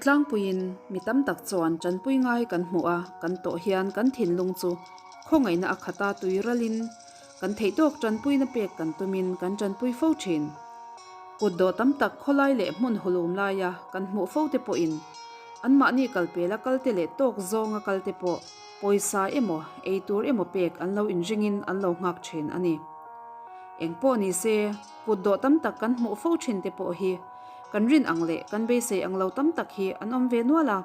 tlangpuiin mi tam tak chuan tanpui ngai kan hmuh a, kan tawh hian kan thinlung chu khawngaihna a khat a tui ralin kan theih tawk tanpuina pek kan tumin kan tanpui fo thin. Kut dawh tam tak khawlai leh hmun hulum laia kan hmuh fo te pawhin anmahni kalpela kalte leh tawk zawnga kalte pawh pawisa emaw ei tur emaw pek an lo inringin an lo nghak thin a ni. Eng pawh ni se, kut dawh tam tak kan hmuh fo thin te pawh hi kan rin ang leh kan beisei ang lo tam tak hi an awm ve nual a.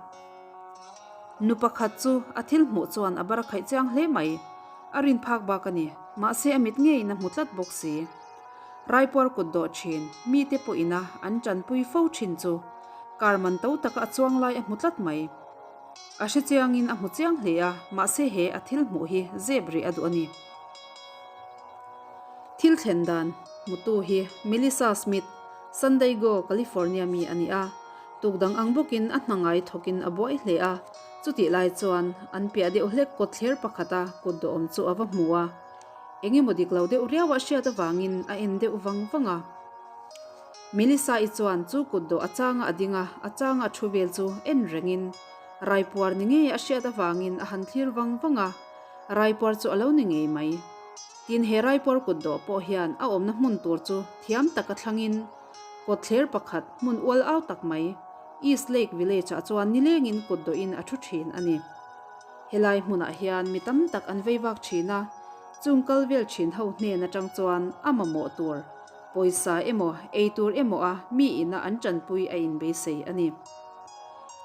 Nu pakhat chu a thil hmuh chuan a bar khaih chiang hle mai. A rin phak bak a ni, mahse a mit ngeiin a hmu tlat bawk si. Raipuar kut dawh thin, mite pawhina an tanpui fo thin chu kar man to taka a chuang lai a hmu tlat mai. A hre chiangin a hmu chiang hle a, mahse he a thil hmuh hi zep rih a duh a ni. Thil thlen dan hmutu hi Melissa Smith, San Diego, California mi a ni a. Tuk dang ang bawkin a hna ngai thawkin a buai hle a, chutih lai chuan an piah deuh hlek kawtthler pakhata kut dawhawm chu a va hmu a. Eng emaw dik lo deuh riau a hriat avangin a en deuh vang vang a. Melissa-i chuan chu kut dawh a changa a ding a, a changa a thu vel chu en rengin raipuar ni ngei a hriat avangin a han thlir vang vang a, raipuar chu a lo ni ngei mai. Tin he raipuar kut dawh pawh hian a awmna hmun tur chu thiam taka thlangin kawtthler pakhat hmun ual au tak mai East Lake Village-ah chuan nilengin kut dawhin a thu thin a ni. Helai hmunah hian mi tam tak an vei vak thin a, chung kal vel thin ho hnen atang chuan a mamawh tur, pawisa emaw, ei tur emaw a mi ina an tanpui a inbeisei a ni.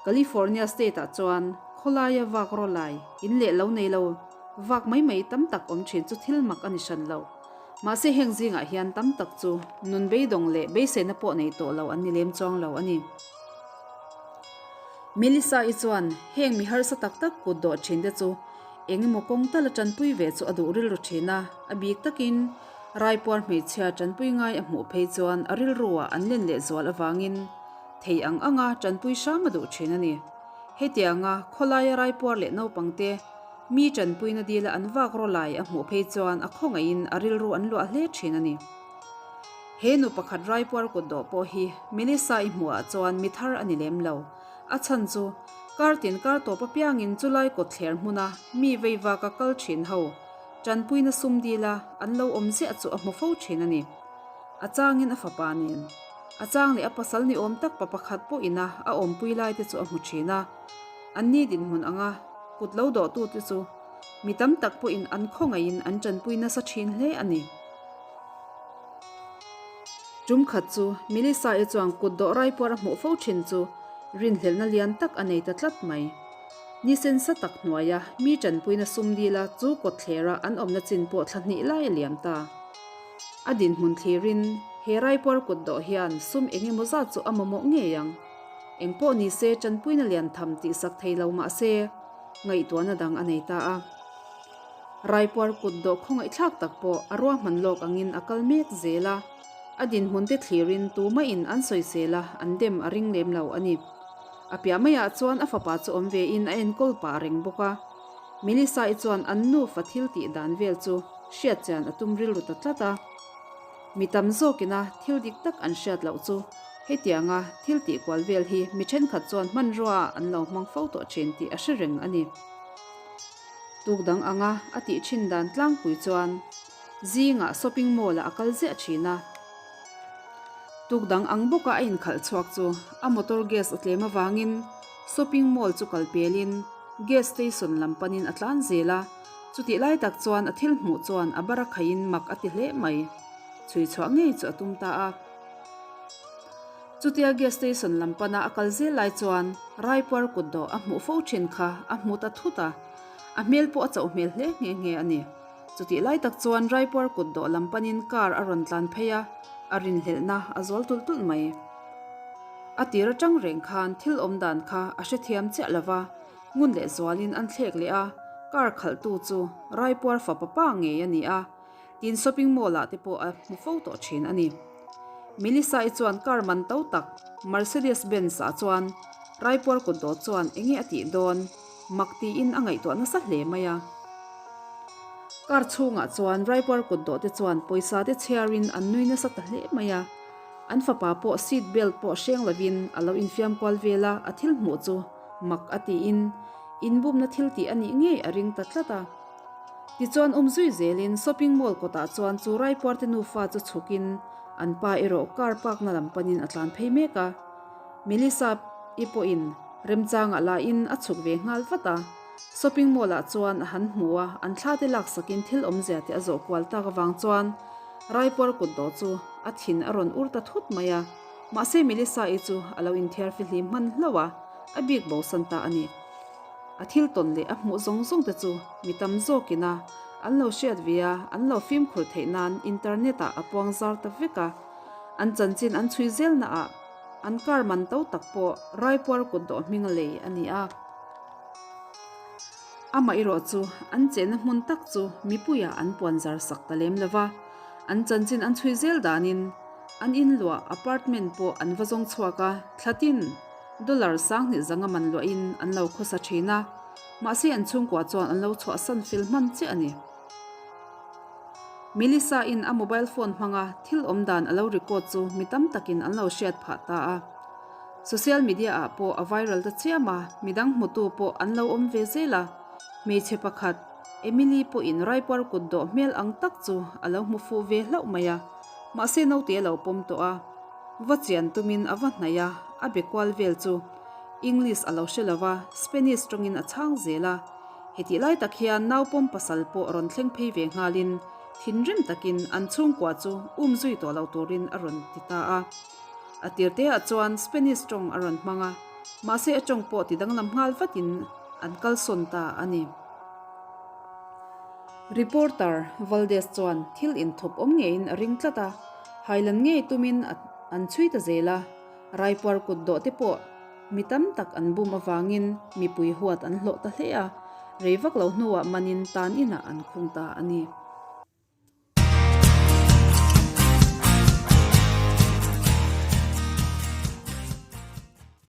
California state-ah chuan khawlaia vak rawlai, in leh lo nei lo, vak mai mai tam tak awm thin chu thil mak a ni hran lo. Mahse heng zingah hian tam tak chu nun beidawng leh beiseina pawh nei tawh lo an ni lem chuang lo a ni. Melissa-i chuan heng mi harsa tak tak kut dawh thin te chu eng emaw kawng tala tanpui ve chu a duh rilru thin a, a bik takin raipuar hmeichhia tanpui ngai a hmuh phei chuan a rilruah an len leh zual avangin thei ang anga tanpui hram a duh thin a ni. Hetianga khawlaia raipuar leh naupangte mi tanpuina dila an vak rawlai a hmuh phei chuan a khawngaihin a rilru an luah hle thin a ni. He nu pakhat raipuar kut dawh pawh hi Melissa-i hmuhah chuan mi thar a ni lem lo. A chhan chu, kar tin kar tawp apiangin chulai kawtthler hmuna mi vei vaka kal thin ho tanpuina sum dila an lo awm ziah chu a hmu fo thin a ni. A changin a fapa nen, a chang leh a pasal ni awm tak pa pakhat pawhina a awmpui lai te chu a hmu thin a. Anni dinhmun anga kut lo dawhtute chu mi tam tak pawhin an khawngaihin an tanpui nasa thin hle a ni. Tum khat chu Melissa-i chuan kut dawh raipuar a hmuh fo thin chu rinhlelhna lian tak a nei ta tlat mai. Ni sensa tak hnuaia mi tanpuina sum dila chu kawtthlera an awmna chin pawh thla hnih lai a liam ta. A dinhmun thlirin he raipuar kut dawh hian sum eng emaw zat chu a mamawh ngei ang. Eng pawh ni se tanpuina lian tham tihsak thei lo mah se ngaihtuahna dang a nei ta a. Raipuar kut dawh khawngaihthlak tak pawh a ruahman lawk angin a kal mek zel a, a dinhmun te thlirin tumahin an sawisel a, an dem a ring lem lo a ni. A piah maiah chuan a fapa chu awm vein a enkawl pah reng bawk a. Melissa-i chuan an nufa thil tih dan vel chu hriat chian a tum rilru ta tlat a. Mi tam zawkina thil dik tak an hriat loh chu hetianga thil tih kual vel hi mi thenkhat chuan hmanrua an lo hmang fo tawh thin tih a hre reng a ni. Tuk dang anga a tih thin dan tlangpui chuan zingah shopping mall ah a kal ziah thin a. Tuk dang ang bawka a inkhalh chhuak chu a motor gas a tlem avangin shopping mall chu kal pelin gas station lam panin a tlan zel a, chutih lai tak chuan a thil hmuh chuan a bar a khaihin mak a ti hle mai. Chhui chhuah ngei chu a tum ta a. Chutia gas station lam pana a kal zel lai chuan Raipuar kut dawh a hmuh fo thin kha a hmu ta thut a, a hmel pawh a chauh hmel hle nghe nghe a ni. Chutih lai tak chuan Raipuar kut dawh lam panin car a rawn tlan phei a, a rinhlelhna a zual tulh tulh mai. A tir atang reng khan thil awm dan kha a hrethiam chiah lo va, ngun leh zualin an thlek leh a, car khalhtu chu Raipuar fapa pa ngei a ni a, Tin shopping mall ah te pawh a hmu fo tawh thin a ni. Melissa-i chuan car man to tak Mercedes Benz ah chuan Raipuar kut dawt chuan enge a tih dawn mak tiin a ngaihtuah nasa hle mai a. Car chhungah chuan Raipuar kut dawh te chuan pawisa te chhiarin an nui nasa ta hle mai a. An fapa pawh seat belt pawh hreng lovin a lo infiam kual vel a, a thil hmuh chu mak a tiin inbumna thil tih a nih ngei a ring ta tlat a. Tichuan um zui zelin shopping mall kawtah chuan chu raipuarte nufa chu chhukin an pa erawh car park na lam panin a tlan phei mek a. Melissa-i pawhin remchangah lahin a chhuk ve nghal vat a. Shopping mall ah chuan a han hmu a, an thla te laksakin thil awmzia te a zawh kual tak avang chuan Raipuar kut dawh chu a thin a rawn ur ta thut mai a. Mahse Melissa-i chu a lo inthiar fihlim hman hlauh a, a bik bosan ta a ni. A thil tawn leh a hmuh zawng zawng te chu mi tam zawkin a an lo hriat ve a, an lo fimkhur theih nan internet ah a puang zar ta vek a. An chanchin an chhui zel na ah an car man to tak pawh Raipuar kut dawh hming a lei a ni a. Amah erawh chu an chenna hmun tak chu mipuiah an puan zar sak ta lem lo va, an chanchin an chhui zel danin an inluah apartment pawh an va zawng chhuak a, thlatin dollar 2000 zanga man luahin an lo khawsa thin a, mahse an chhungkua chuan an lo chhuahsan fel hman chiah a ni. Melissa-in a mobile phone hmanga thil awm dan a lo record chu mi tam takin an lo hriat phah ta a. Social media ah pawh a viral ta chiam a, midang hmutu pawh an lo awm ve zel a. Hmeichhe pakhat, Emily pawhin Raipuar kut dawh hmel ang tak chu a lo hmu fuh ve hlauh mai a, mahse naute a lo pawm tawh a. Va chian tumin a va hnaih a, a be kual vel chu English a lo hre lo va, Spanish tawngin a chhang zel a. Hetih lai tak hian naupawm pasal pawh rawn thleng phei ve nghalin thinrim takin an chhungkua chu um zui tawh lo turin a rawn ti ta a. A tirteah chuan Spanish tawng a rawn hmang a, mahse a tawng pawh ti danglam nghal vatin an kalsawn ta a ni. Reporter Valdez chuan thil inthup awm ngeiin a ring tlat a, hailan ngei tumin an chhui ta zel a, raipuar kut dawh te pawh mi tam tak an bum avangin mipui huat an hlawh ta hle a, rei vak lo hnuah manin tan inah an khung ta a ni.